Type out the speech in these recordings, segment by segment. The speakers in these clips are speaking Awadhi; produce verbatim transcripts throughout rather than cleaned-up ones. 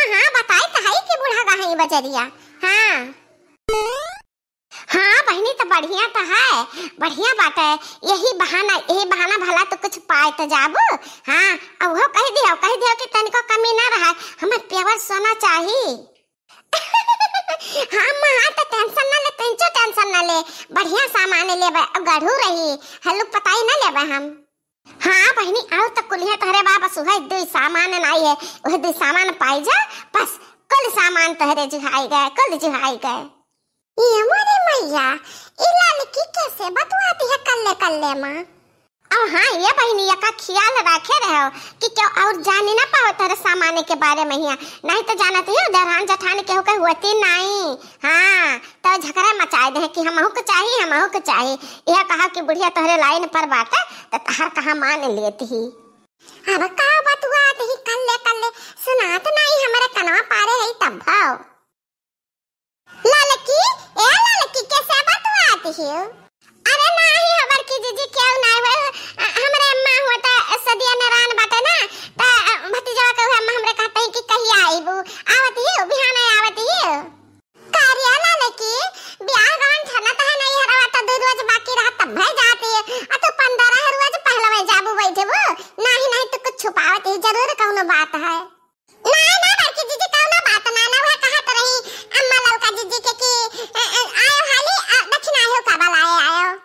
हाँ, बताई त है कि बूढ़ा गए हैं बजरिया। हाँ। हाँ बहिनी, त बढ़िया त है, बढ़िया बात है। यही बहाना, यही बहाना भला तो कुछ पाए त जाबू। हाँ, अब वो कह दियो, कह दियो कि तनिको कमी ना रहा, हमें pure सोना चाही। हाँ माँ, हाँ, त tension ना ले, तनिको tension ना ले, बढ़िया सामान लेबे, गढ़ू रही, हल्लुक पताई ना लेबे हम। हाँ बहिनी, आउ त कुलिया तोहरे बा, बस उहे दुई सामान नाई है, उहे दुई सामान पाई जा, बस कुल सामान तोहरे जुहाई गए, कुल जुहाई गए। ये मोरे मैया, ई ललकी कैसे बतुआती है कल्ले कल्ले माँ? अब हाँ ये बहिनी, एका खियाल रखे रहो कि केहू और जानी ना पाओ तोहरे सामान के बारे में हिया, नहीं तो जानत ही देवरान जेठान केहू के होती नहीं। हाँ, तो झगड़ा मचाए दे कि हमहू के चाही, हमहू के चाही। यह कहा कि बुढ़िया तोहरे line पर बाटे, त तहर कहा मान लेत ही। अब का बतुआत ही कल्ले कल्ले, सुनात नाई हमरे कनवा पारे है तब भाव। ललकी, ए ललकी, कैसे बतुआत ही? अरे नाही, हमर की जीजी केहू नाही हुए, अ, हमरे अम्मा हुआ त सदिया नारायण बाटे ना, त, अ, भतीजवा के हुए अम्मा हमरे कहते हैं कि कहिया आईबू, आवत ही, बिहाने आवत ही। का रे ललकी, बियाह गवन ठनत है नहीं हरवा त दू रोज बाकी रहा तब भय जाती है। आ तू पंद्रह रोज पहलवे जाबू बैठबू। नहीं, नहीं, तू कुछ छुपावत ही, जरूर कौनो बात है। नहीं, नहीं, बड़की जीजी, कौनो बात ना, ना, वह कहत रही अम्मा ललका जीजी के कि, अ, अ, आयो हाली, अ, दक्षिणाही का बलाए आयो।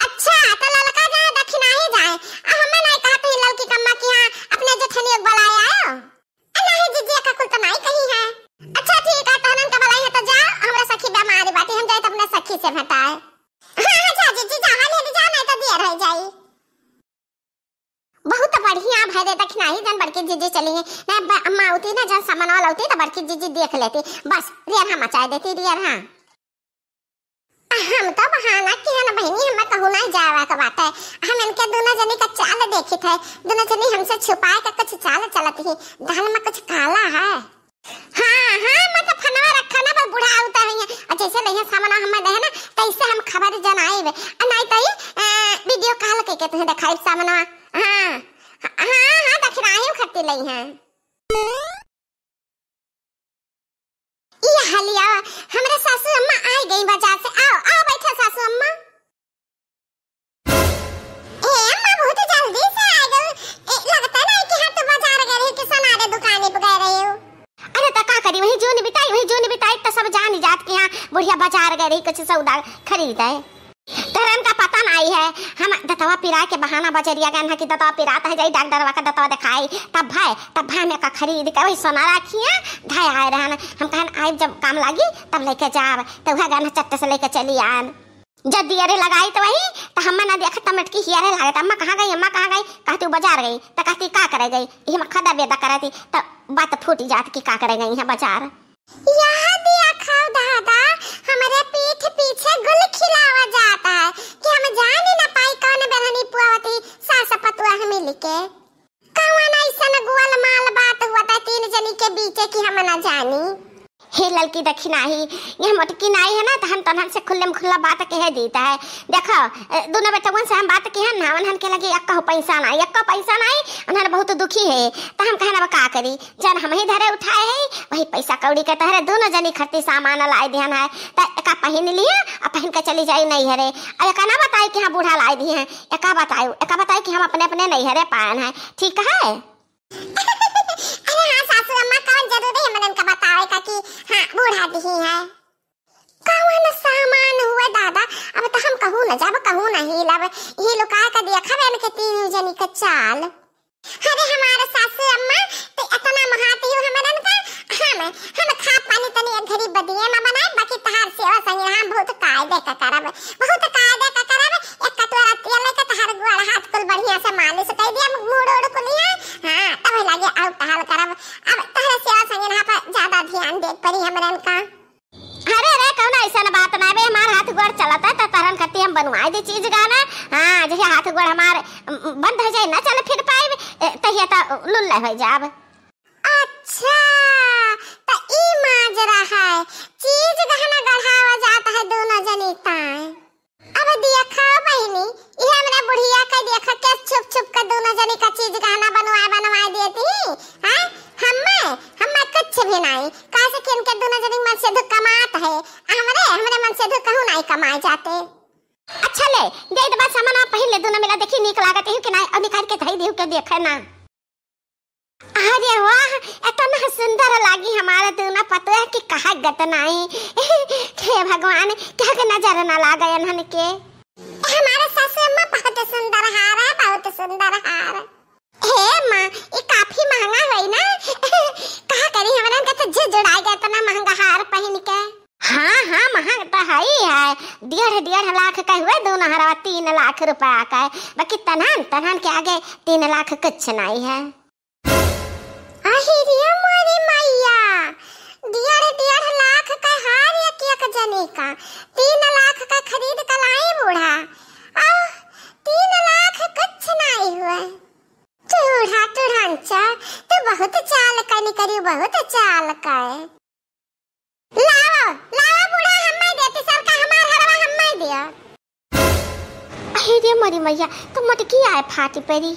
अच्छा, तो ललका जाए, दक्षिणाही जाए। आ, हमें नहीं कहत ही ललकी कम्मा कि हाँ, अपने जेठनियों के बलाए आयो। अ, नहीं जीजी, का कुल तो नहीं कही है। अच्छा, ठीक है, तहनन का बलाई है तो जा, हमरा सखी बीमारी बाटी, हम जाए तो अपने सखी से भेटाए। हाँ, हाँ, जा जीजी, जा, हाली हाली जा, नहीं तो देर हो जाई। बहुत बढ़िया भय रे, दक्षिणाही जन बड़की जीजी चली है। ना ब-, अम्मा उती ना जन सामान वाला उती तो बड़की जीजी देख लेती। बस, रियर हाँ मचाए देती, रियर हाँ। हम तो बहाना किहन बहिनी, हमें कहूँ नहीं जावा के बाटे। हम इनके दोनों जनी का चाल देखी थे, दोनों जनी हमसे छुपाए के कुछ चाल चलत ही, दाल में कुछ काला है। हाँ, हाँ, मतलब फनवा रखा ना, बस बुढ़ा उतर रही है। और जैसे लइहे सामना हमें देहे ना, तैसे हम खबर जनाइब। आ नहीं तो ई, अ, video call के, के तुहें देखाइब सामना। हाँ, हाँ, हाँ, दक्षिणाही खत्ती लइहे। ई हलिया, हमरे सासू अम्मा आई गई बाजार से। आओ, आओ, बैठो सासू अम्मा। ए अम्मा, बहुत जल्दी से आ गई। ए, लगता नहीं कि हाँ, तू बाजार गए रही कि सनारे दुकाने पे गए रहे हो। अरे, तो का करी, वही जून बिताई, वही जून बिताई, तो सब जान जात कि हाँ, बुढ़िया बाजार गए रही, कुछ सौदा खरीद है। तोहरन का पता नहीं है, हम दतवा पिराए के बहाना बजरिया गए हैं कि दतवा पिरात है, जाई डॉक्टरवा का दतवा दिखाई, तब भाई, तब भाई में का खरीद के वही सोना रखिए, धाय आए रहन। हम कहन, "आइब जब काम लागी, तब लेके जाब।" तो वह गए चट्टे से लेके चली आन। जब दियरे लगाई तो वही, तो हम्मा ना देखत त मटकी हियरे लागत, "अम्मा कहाँ गई, अम्मा कहाँ गई?" कहती, "वो बाजार गई।" तो कहती, "का करे गई?" यही में खदा बेदा करती, तो बात फूट जात कि का करे गई है बाजार। यह देखो दादा, हमरे पीठ पीछे गुल खिलावा जाता है कि हम जान ही ना पाई कौन बेरहनी पुआवती सास पतुआ मिल के। कौन ऐसन गोलमाल बात हुआ था तीन जनी के बीचे कि हम ना जानी? हे ललकी दखिनाही, यह मोटकी नाई है ना, तो हम तोहन से खुल्ले में खुल्ला बात कह देता है। देखो, ए, दोनों बेटवन से हम बात की है ना, उन्हन के लगे एक्को पैसा नाई, एक्को पैसा नाई, उन्हन बहुत दुखी है। तो हम कहन अब का करी, जन हम ही धरे उठाए है, वही पैसा कौड़ी के तहरे दोनों जनी खरती सामान लाई दिहन है, त एका पहिन लियो, आ पहिन के चली जाई नैहरे। आ एका ना बताई कि हाँ बूढ़ा लाई दिहे हैं, एका बताई, एका बताई कि हम अपने अपने नैहरे पायन है, ठीक है? अरे हाँ सासू अम्मा, कौन जरूरी है मनन का बतावे का कि हाँ बूढ़ा दिही है? कौन सामान हुए दादा, अब तो हम कहूँ न जाब, कहूँ न हिलब, ये लुका के देखब इनके तीनों जनी के चाल। अरे हमारे सासू अम्मा, तो इतना महाती हो हमरन का, हम, हम खा पानी तनी एक घड़ी बदिये में बनाए, बाकी तहार सेवा संगे हम बहुत कायदे का करब, बहुत कायदे का करब। एक कटोरा तेल लेके तहार गोड़ हाथ कुल बढ़िया से मालिश कर दिया, मुड़ उड़ कुलिया, हाँ, तब लगे आउ टहल करब। अब तहरे सेवा संगे यहाँ पर ज्यादा ध्यान दे पड़ी हमरन का। अरे रे, कौनो ऐसन बात ना बे, हमार हाथ गोड़ चलत है, त तहरन खत्ती हम बनवाए दे चीज गाना। हाँ, जैसे हाथ गोड़ हमार, अम, बंद हो जाए, ना चल फिर पाइब, ए, तहिया त लुल्ले हो जाब। अच्छा, त ई माजरा है, चीज गहना गढ़ावा जात है दोनों जनी ताए। अब देखा बहिनी, ये हमरा बुढ़िया का देखा के छुप छुप के दोनों जनी का चीज गहना बनवाए बनवाए देती, हैं? हम्मे, हम्मे कुछ भी नाई, काहे से कि इनके दुनो जनी मन से दुख कमात है, हमरे, हमरे मन से दुख कहूँ नाई कमाए जाते। अच्छा ले, दे दे बस सामान, आप पहिन ले, दुनो मिला देखी नीक लागत है कि नाई, और निकाल के धई दियो के देखे ना। अरे वाह, इतना सुंदर लागी हमारा दुनो पतोह कि कहा गत नाई। हे भगवान, केहू के नजर ना लागे इन्हन के। हमारे सासू अम्मा बहुत सुंदर हार है, बहुत सुंदर हार। हे माँ, ई काफी महंगा होई ना? का करी, हमरन के तो जी जुड़ाई गए इतना महंगा हार पहिन के। हाँ, हाँ, महंग तो हई है। डेढ़, डेढ़ लाख के हुए दुनो हरवा, तीन लाख रुपया के। बाकी तनहन, तनहन के आगे तीन लाख कुछ नाई है। अहि रे मोरी मैया, डेढ़, डेढ़ लाख के हार एक, एक जनी का, तीन लाख का खरीद के लाई बूढ़ा। आ, तीन लाख कुछ नाई हुए। टूढ़ा टूढ़ांचा, तू बहुत चाल का निकरी, बहुत चाल का है। लाओ, लाओ बूढ़ा, हम्मै देती, सबका हमार हरवा हम्मै दिया। अहि रे मोरी मैया, तो मोटकी आए फाटी पेरी।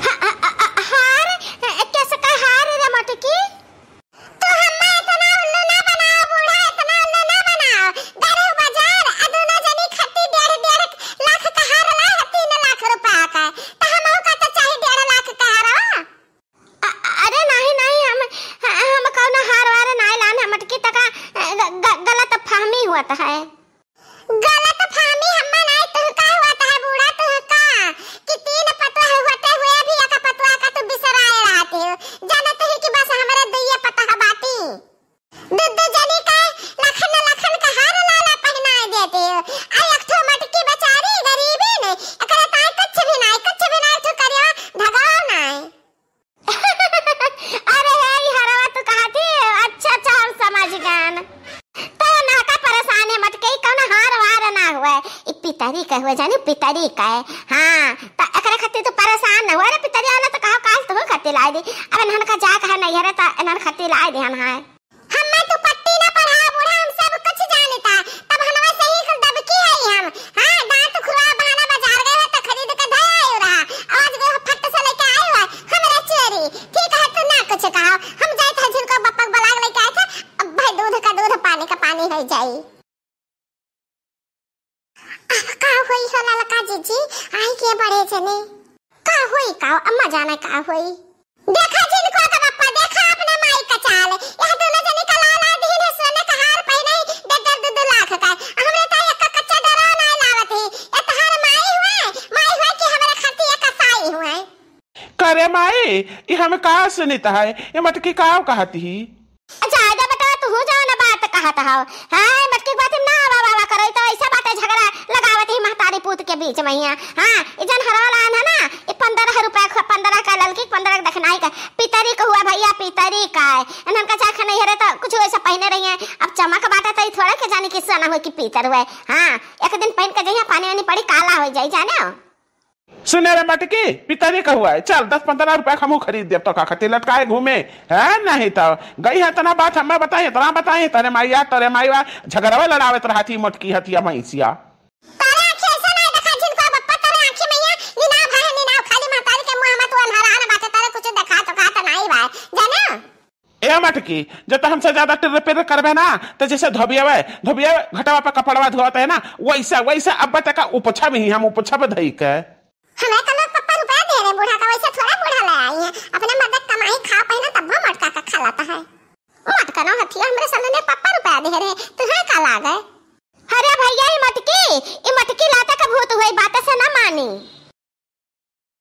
हा-, हा-, हा-, हार, कैसे का हार रे मोटकी? तू हम्मै इतना उल्लू ना बनाओ बूढ़ा, इतना उल्लू ना बनाओ। गरहू बाजार, आ दुनो जनी खट्टी डेढ़, डेढ़ लाख का हार ला है, तीन लाख रुपया का। तो हमहू का तो चाही डेढ़ लाख का हार। अ-, अरे नहीं, नहीं, हम, हम कौनो हार वार नाई लान, हम मोटकी तका, अ, ग-, ग-, गलत फहमी हुअत है। गलत फहमी हम्मे नाई, तुहका हुअत है बूढ़ा, तुहका, कि तीन पतोह हुअते हुए भी एक पतोह का तू बिसराए रहती हो। जानत ही कि बस हमरे दुइये पतोह बाटी। दू दू जनी का लखन लखन का हार लाला पहिनाए देती हो। आ एक ठो मोटकी बेचारी गरीबी ने, एकरे ताई कुछ भी नाई, कुछ भी नाई, तू करियो भगवान नाई। अरे हे, ई हरवा तू कहा थी? अच्छा, अच्छा, हम समझ गए। तो ना का परेशान है मोटकी, ई कौनो हार वार ना हुए, ई पितरी का हुए, जानी, पितरी का है। हाँ, तो एकरे खातिर तू परेशान ना हुआ रे, पितरी वाला तो कहा काल तू खातिर लाई दी। अब इन्हन का जा कहा नहीं है रे, तो इन्हन खातिर लाई दी हम, हाँ। हम्मे तू पट्टी ना पढ़ाओ बूढ़ा, हम सब कुछ जानिता। तब हनवा सही कुल दबकी है हम। हाँ, दांत उखड़वा बहाना बाजार गए हो तो खरीद के धय आयो रहा। आज गए हो फट से लेके आयो है हमरे चोरी। ठीक है, तू ना कुछ कहो। हम जाइत है झिनको बप्पा के बुला के लेके आए थे। अब भाई दूध का दूध, पानी का पानी है जाई। आह, का होई हो ललका जीजी, आई के बड़े जने? का होई का, अम्मा जाने का होई। देखा जिनको का बप्पा, देखा अपने माई का चाल। यह दोनों जने का लाला दीन है, सोने का हार पहने ही, डेढ़ डेढ़ दो दो लाख का। हमरे तो एक कच्चा डरा ना लावत ही। ये तहार माई हुए, माई हुए कि हमरे खातिर एक कसाई हुए। करे माई, ई हम का सुनित है? ये मटकी का कहत ही? ज्यादा बेटा, तू जौन बात कहत हौ। हाँ, मटकी के बात में ना आवा, आवा करे, तो ऐसा बात है, झगड़ा लगावत ही महतारी पूत के बीच में हियाँ। हाँ, ई जन हरवा लान है ना, ई पन्द्रह रुपया ख-, पन्द्रह का ललकी, पन्द्रह का दखनाई का, पितरी का हुआ भैया, पितरी का है। इन्हन का चाहे नहीं हरे तो कुछ वैसा पहने रही है। अब चमक बाटे तो ई थोड़ा के जाने कि सोना हुए कि पीतर हुए। हाँ, एक दिन पहन के जइया, पानी वानी पड़ी, काला हो जाई, जाने हो। सुने रे मटकी, पितरी का हुआ है, चल दस पन्द्रह रुपया के हमहू खरीद देब, तो का खातिर लटकाए घूमे है? नहीं तो गई है इतना बात हमें बताई, इतना बताई, तोरे माइया, तोरे माईवा झगड़वे लड़ावत रहती मोटकी हथिया भैंसिया। तोरे आँखी ऐसा नहीं देखा जिनको बप्पा, तोरे आँखी में ये निनाव भरे निनाव, खाली महतारी के मुँह में तू अन्हरा न बाटे, तोरे कुछ देखा तो खा तो नहीं बा, जाने? ए मटकी, जब तो हमसे ज्यादा टिर्र पिर्र करबे ना, तो जैसे धोबियावे, धोबियावे घटवा पे कपड़वा धोते है ना, वैसे, वैसे अब तक उपछा भी हम उपछा पे धई के। हमें तो लोग पप्पा रुपया दे रहे बूढ़ा का, वैसे थोड़ा बूढ़ा ले आई है। अपने मर्द कमाई खा पहिना तब वो मोटका का खा लाता है। मोटका ना हथिया हमरे सामने पप्पा रुपया दे रहे, तुहे का लागे? अरे भैया, ई मटकी, ई मटकी लाता का भूत हुई, बात से ना मानी।